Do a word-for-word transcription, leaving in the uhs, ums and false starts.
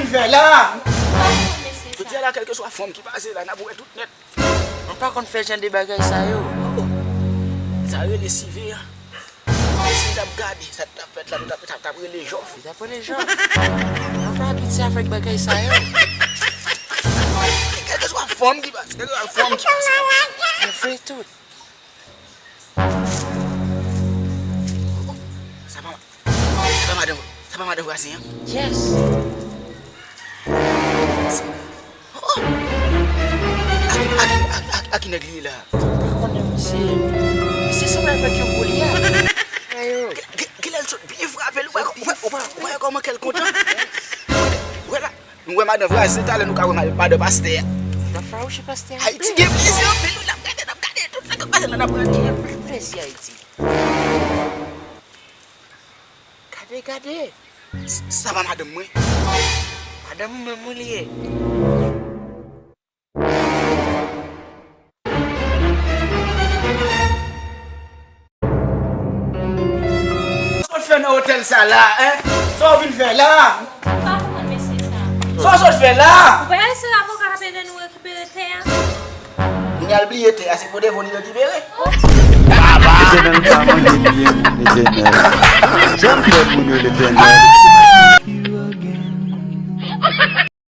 Fè la. Jodi a la, kèlkeswa fanm ki pase la, n ap wè tout nèt. Mwen pa konn fè jan de bagay sa yo. Sa rele siveyan. Si n t ap gade sa k t ap fèt la, nou t ap, t ap, t ap rele jòf. Li t ap rele jòf. Mwen pa abitye avèk bagay sa yo. Kèlkeswa fanm ki pase, kèlkeswa fanm ki pase. Mwen fè tout. Sa pa, sa pa madan, sa pa madan vwazen an? Yes. Oh! A ki, a ki, a, a, a ki nèg li ye la? Pa konnen misye. Misye sanble avèk yon Golyat. Ayo. Gen, gen, genlè l sot byen frape l, ou wè, ou wè, ou wè kòman kè l kontan? Ou wè la, nou wè madan vwazen, talè nou ka wè ma-, madan pastè a. Madan fawouche pastè a. Ayiti gen plezi anpil, wi, n ap gade, n ap gade tout sa k ap pase la, n ap gade. Anpil plezi Ayiti. Gade, gade. S-, sa pa madanm mwen? Madanm ou menm wi li ye. Sa w sot fè nan otèl sa la, en? Sa w vin fè la? M pa konprann mesye sa. Sa w sot fè la? Ou pa wè se avoka k ap ede nou rekipere tè a? Kounye a l bliye tè a, se pou devan li rekipere. Etènèl, pa mande m byen, Etènèl. Jan m fè moun yo, Letènèl.